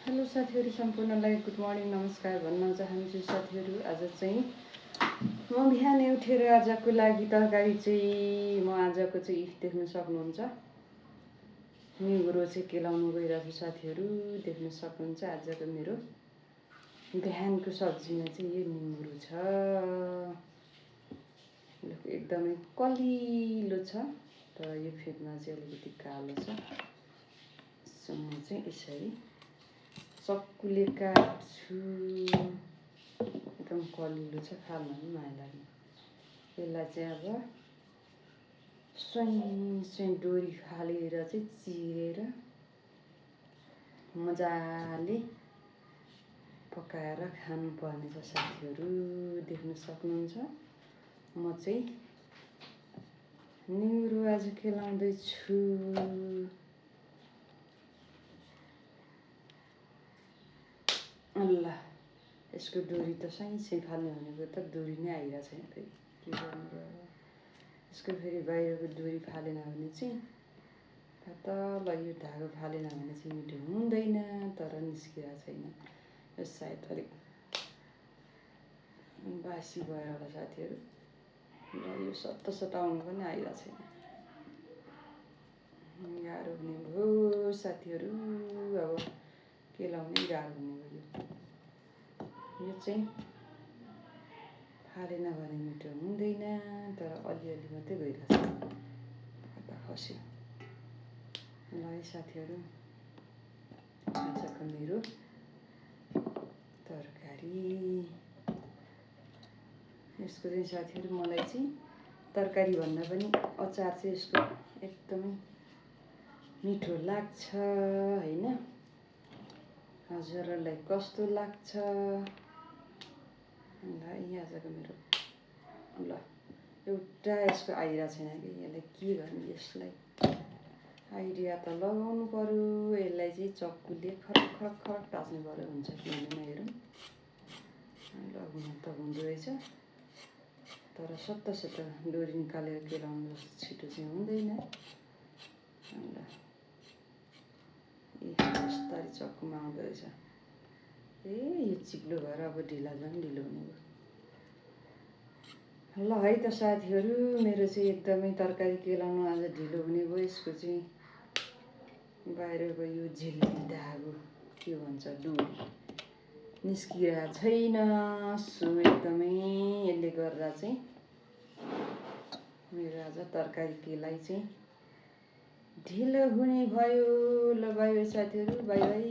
Hello साथीहरू सम्पूर्णलाई good morning नमस्कार भन्न चाहन्छु साथीहरू। आज चाहिँ म बिहानै उठेर आजको लागि तरकारी चाहिँ म आजको चाहिँ देख्न सक्नुहुन्छ निगुरो चाहिँ केलाउनु गइरहेको छु साथीहरू। देख्न सक्नुहुन्छ आजको मेरो बिहानको सब्जीमा चाहिँ यो निगुरो छ। एकदमै कलिलो छ तर यो फेदमा चाहिँ अलिकति कालो छ। म चाहिँ यसरी चक्कुले काट्छु। एकदम कलिलो छ, खान पनि माया लाग्ने। यसलाई चाहिँ अब स्वयं डोरी फालेर चाहिँ चिरेर मजाले पकाएर खानुपर्ने छ साथीहरू। देख्न सक्नुहुन्छ म चाहिँ निगुरो आज केलाउँदैछु। अल्ला, यसको डोरी त सही फाल्ने भनेको त डोरी नै आइरहेको छैन। फेरि के गर्नु र, यसको फेरि बाहिरको डोरी फालेन भने चाहिँ तल यो धागो फालेन भने चाहिँ मिठो हुँदैन। तर निस्किरहेको छैन, यो सायद अलिक बासी भएर होला साथीहरू। र यो सत्त आउनु पनि आइरहेको छैन, गाह्रो हुने भयो साथीहरू। अब केलाउनै गाह्रो हुने भयो। यो चाहिँ फालेन भने मिठो हुँदैन। तर अलिअलि मात्रै गइरहेछ, कता खस्यो। ल है साथीहरू, आजको मेरो तरकारी यसको चाहिँ साथीहरू मलाई चाहिँ तरकारी भन्दा पनि अचार चाहिँ यसको एकदमै मिठो लाग्छ हैन। हजुरहरूलाई कस्तो लाग्छ? ल आजको मेरो ल एउटा यसको आइडिया छैन कि यसलाई के गर्ने। यसलाई आइडिया त लगाउनु पर्यो। यसलाई चाहिँ चक्कुले खरक खरक खरक टाच्नु पर्यो। हुन्छ कि हुँदैन हेरौँ। ल हुन त हुँदो रहेछ, तर सत्त डोरी निकालेर केलाउनु जस्तो छिटो चाहिँ हुँदैन। ल यस्तरी चक्कुमा आउँदो रहेछ। यो चिप्लो भएर अब ढिला झन् ढिलो हुने भयो। ल है त साथीहरू, मेरो चाहिँ एकदमै तरकारी केलाउनु आज ढिलो हुने भयो। यसको चाहिँ बाहिरको यो झिल्ली धागो के भन्छ डोरी निस्किरहेको छैन। सो एकदमै यसले गर्दा चाहिँ मेरो आज तरकारी केलाइ चाहिँ ढिलो हुने भयो। ल बाई बाई साथीहरू, बाई बाई।